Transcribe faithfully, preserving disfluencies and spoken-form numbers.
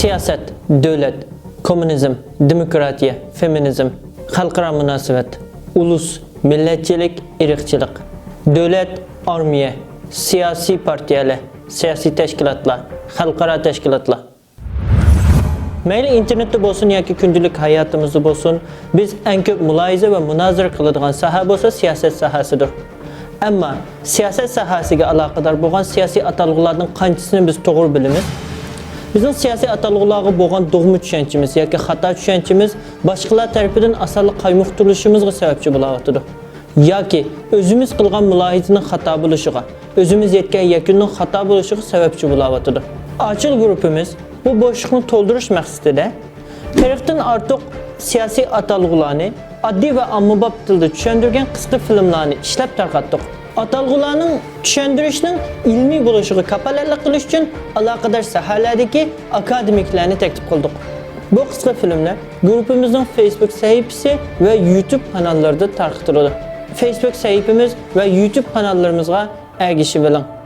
سىياسەت، دۆلەت، كوممۇنىزم، دېموكراتىيە، فېمىنىزم، خەلقئارا مۇناسىۋەت، ئۇلۇس، مىللەتچىلىك، ئىرقچىلىق، دۆلەت، ئارمىيە، سىياسىي پارتىيەلەر، سىياسىي تەشكىلاتلار، خەلقئارا تەشكىلاتلار. مەيلى ئىنتېرنېتتا بولسۇن ياكى كۈندىلىك ھاياتىمىزدا بولسۇن، بىز ئەڭ كۆپ مۇلاھىزە ۋە مۇنازىرە قىلىدىغان ساھە بولسا سىياسەت ساھەسىدۇر. ئەمما سىياسەت ساھەسىگە ئالاقىدار بولغان سىياسىي ئاتالغۇلاردىن قانچىسىنى بىز توغرا بىلىمىز؟ بىزنىڭ سىياسىي ئاتالغۇلارغا بولغان دۇغما چۈشەنچىمىز ياكى خاتا چۈشەنچىمىز باشقىلار تەرىپىدىن ئاسانلا قايمۇقتۇرۇلۇشىمىزغا سەۋەبچى بولاۋاتىدۇ. ياكى ئۆزىمىز قىلغان مۇلاھىزىنىڭ خاتا بولۇشىغا، ئۆزىمىز يەتكەن يەكۈننىڭ خاتا بولۇشىغا سەۋەبچى بولاۋاتىدۇ. ئاچىل گۇرۇپپىمىز بۇ بوشلۇقنى تولدۇرۇش مەقسىتىدە قىرىقتىن ئارتۇق سىياسىي ئاتالغۇلارنى ئاددىي ۋە ئاممىباب تىلدا چۈشەندۈرگەن قىسقا فىلىملارنى ئىشلەپ تارقاتتۇق. ئاتالغۇلارنىڭ چۈشەندۈرۈشنىڭ ئىلمىي بولۇشىغا كاپالەتلىك قىلىش ئۈچۈن ئالاقىدار ساھەلەردىكى ئاكادېمىكلارنى تەكلىپ قىلدۇق. بۇ قىسقا فىلىملەر گۇرۇپپىمىزنىڭ فېيسبۇك سەھىپىسى ۋە يۇتۇب قاناللىرىدا تارقىتىلىدۇ. فېيسبۇك سەھىپىمىز ۋە يۇتۇب قاناللىرىمىزغا ئەگىشىۋېلىڭ.